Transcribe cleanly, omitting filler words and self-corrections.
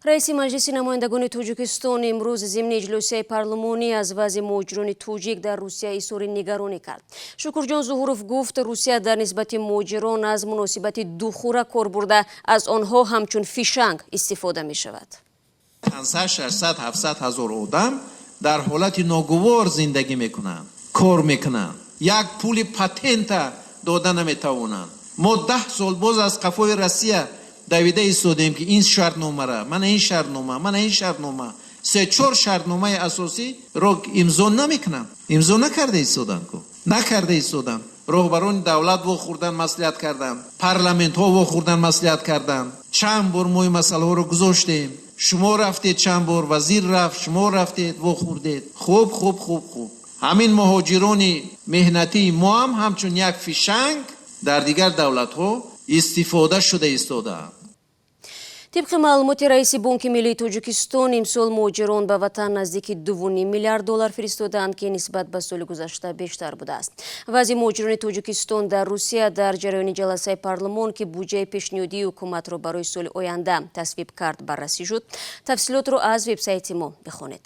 Раиси Маҷлиси намояндагони Тоҷикистон имрӯз зимни иҷлосияи парлумонӣ аз вазъи муҳоҷирони тоҷик дар Русия изҳори нигаронӣ кард. Шукурҷон Зуҳуров гуфт, Русия дар нисбати муҳоҷирон аз муносибати духура кор бурда, аз онҳо ҳамчун фишанг истифода мешавад. 500, 600, 700 ҳазор одам дар ҳолати ногувор зиндагӣ мекунанд, кор мекунанд, як пули патента дода наметавонанд. Мо 10 сол боз аз қафои Россия давида истодем, ки ин шартномара, мана ин шартнома, мана ин шартнома, се чор шартномаи асосиро имзо намекунанд. Имзо накарда истоданд ку, накарда истоданд. Роҳбарони давлат вохӯрдан, маслиҳат карданд, парламентҳо вохӯрдан, маслиҳат карданд. Чанд бор мо ин масъалаҳоро гузоштем. Шумо рафтед чанд бор, вазир рафт, шумо рафтед, вохӯрдед. Хуб, хуб, хуб, хуб. Ҳамин муҳоҷирони меҳнатии мо ҳам ҳамчун як фишанг дар дигар давлатҳо истифода шуда истодаанд. Тибқи маълумоти раиси Бонки миллии Тоҷикистон, имсол муҳоҷирон ба ватан наздики 2,5 миллиард доллар фиристодаанд, ки нисбат ба соли гузашта бештар будааст. Вазъи муҳоҷирони Тоҷикистон дар Русия дар ҷараёни ҷаласаи парлумон, ки буҷаи пешниҳодии ҳукуматро барои соли оянда тасвиб кард, баррасӣ шуд. Тафсилотро аз вебсайти мо бихонед.